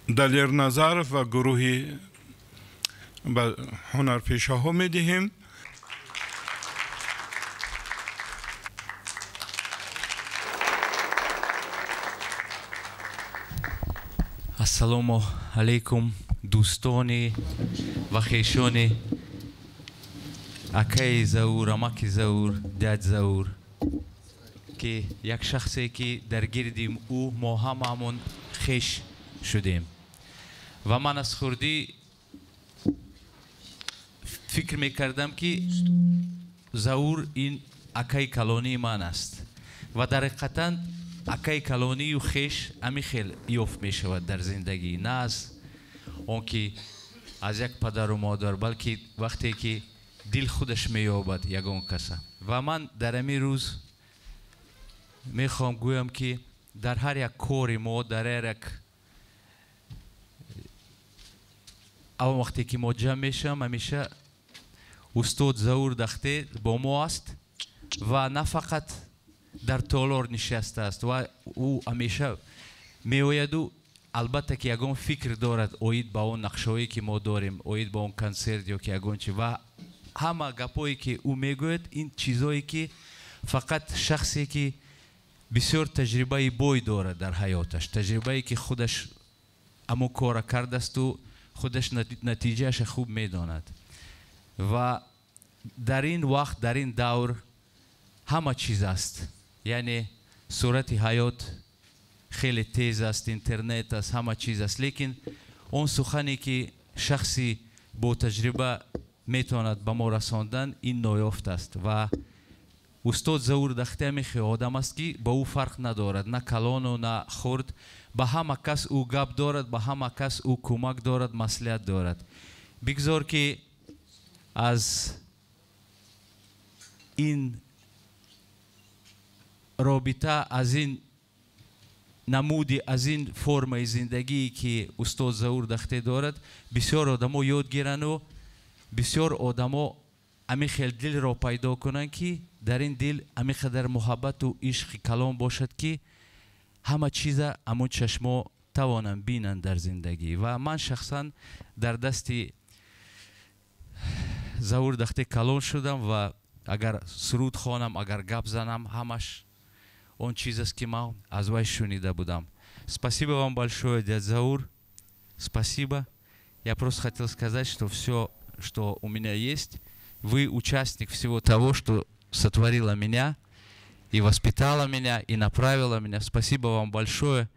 Далер Назаров ва гурӯҳи ба ҳунарпешаҳо медиҳем. Ассалому алайкум, дӯстони ва хешони акаи Заур, амаки Заур, дяд Заур, ки як шахсе ки дар гирди ӯ мо ҳамаамон хеш шудем. Ва ман аз хурдӣ фикр мекардам, ки Заур ин акаи калонии ман аст ва дар ҳақиқатан акаи калонию хеш ҳамин хел ёфт мешавад дар зиндагӣ, на аз он ки аз як падару модар, балки вақте ки дил худаш меёбад ягон каса. Ва ман дар ҳамин рӯз мехоҳам гӯям, ки дар ҳар як кори мо, дар ҳар як он вақте ки мо ҷамъ мешавам, ҳамеша устод Заур Дахте бо мо аст ва на фақат дар толор нишастааст, ва ӯ ҳамеша меояду албатта ки ягон фикр дорад оид ба он нақшаҳое ки мо дорем, оид ба он консерт ё ки ягон чи. Ва ҳама гапҳое ки ӯ мегӯяд, ин чизое ки фақат шахсе ки бисёр таҷрибаи бой дорад дар ҳаёташ, таҷрибае ки худаш ҳамон кора кардасту худаш натиҷаашро хуб медонад. Ва дар ин вақт, дар ин давр ҳама чиз аст, яъне сурати ҳаёт хеле тез аст, интернет аст, ҳама чиз аст, лекин он сухане ки шахси бо таҷриба метавонад ба мо расондан, ин ноёфт аст. Ва устод Заур Дахте ҳамин хел одам аст, ки ба ӯ фарқ надорад на калону на хурд, ба ҳама кас ӯ гап дорад, ба ҳама кас ӯ кӯмак дорад, маслиҳат дорад. Бигзор ки аз ин робита, аз ин намуди, аз ин формаи зиндагие ки устод Заур Дахте дорад, бисёр одамо ёд гирану бисёр одамо ҳамин хел дилро пайдо кунанд, ки дар ин дил ҳамин қадар муҳаббату ишқи калон бошад, ки ҳама чиза ҳамон чашмо тавонанд бинанд дар зиндагӣ. Ва ман шахсан дар дасти Заур Дахте калон шудам ва агар суруд хонам, агар гап занам, ҳамаш он чиз аст, ки ман аз вай шунида будам. Спасибо вам большое, дядь Заур, спасибо. Я просто хотел сказать, что все, что у меня есть, вы участник всего того, что сотворило меня и воспитало меня, и направило меня. Спасибо вам большое.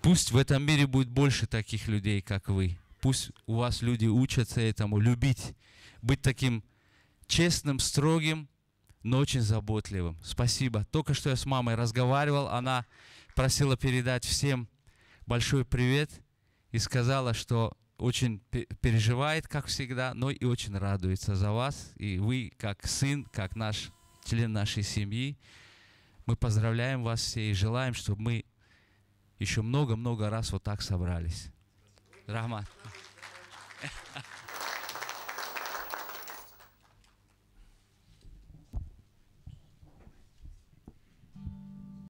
Пусть в этом мире будет больше таких людей, как вы. Пусть у вас люди учатся этому, любить, быть таким честным, строгим, но очень заботливым. Спасибо. Только что я с мамой разговаривал, она просила передать всем большой привет и сказала, что очень переживает, как всегда, но и очень радуется за вас. И вы, как сын, как наш член нашей семьи, мы поздравляем вас все и желаем, чтобы мы еще много-много раз вот так собрались. Раҳмат.